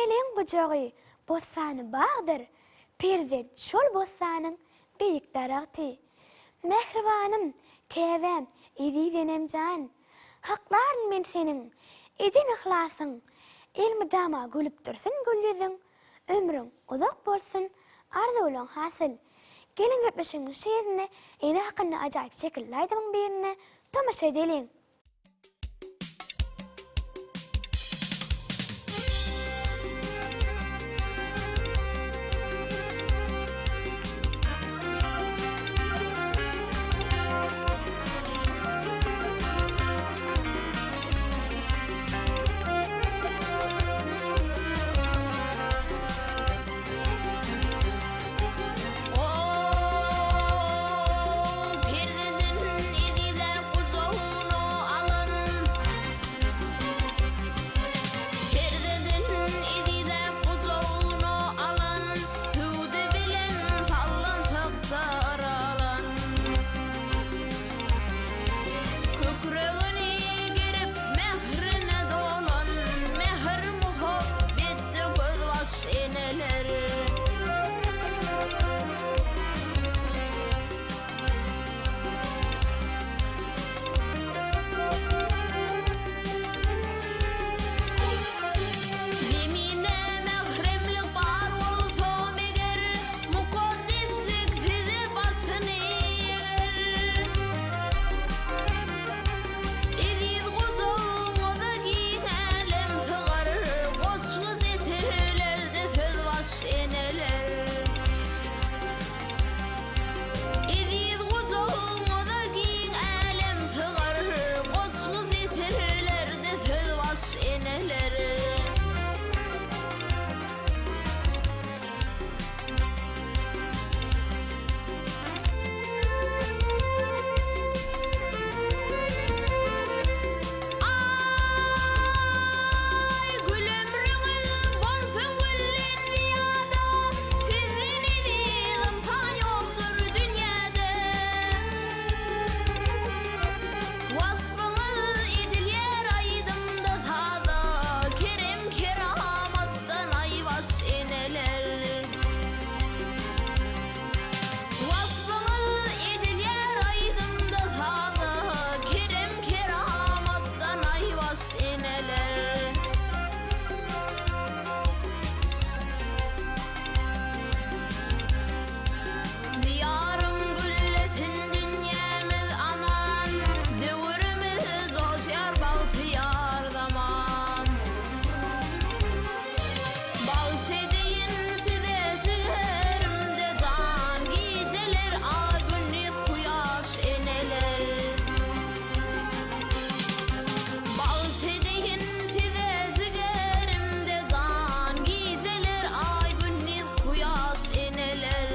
Eneligiň gujagy bossany bagdyr, Perzent şol bossanyň beýik daragty. Mähribanym, käbäm, eziz enem jan, Haklaryn men seniň eden yhlasyň, Elmydama gülüp dursun gül ýüzüň, Ömrüň uzak bolsun, arzuwlaň hasyl. Geliň gepleşigimiziň şirine ene hakynda ajaýyp şekilli aýdymyň birine tomaşa edeliň! Kükregini gerip mährine dolan, Mähir-muhabbetde gözbaş eneler. Zeminde mähremlik bar bolsa meger, Mukaddeslik size başyny eger. Eziz gujagyňyza giň älem sygar, Goşgy setirlerde söz baş eneler. Eziz gujagyňyza giň älem sygar, Goşgy setirlerde söz baş eneler. Aý, gül ömrüňiz bolsun gülden zyýada, Sizden eziz ynsan ýokdur dünýäde. Waspyňyz edilýär aýdymda, sazda, Kerem-keramatdan aýbaş eneler. Waspyňyz edilýär aýdymda, sazda, Kerem-keramatdan aýbaş eneler. Diýarym güllesin dünýämiz aman, Döwrümiz joşýar bagtyýar zaman. Bagş edeýin size jigerimde jan, Gijeler aý gündiz kuýaş eneler. Bagş edeýin size jigerimde jan, Gijeler aý gündiz kuýaş eneler.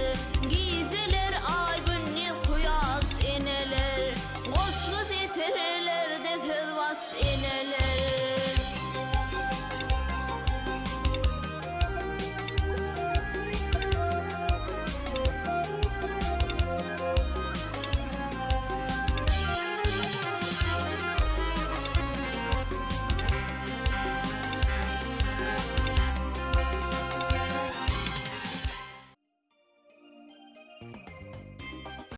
Gijeler aý gündiz kuýaş eneler. Goşgy setirlerde söz baş eneler.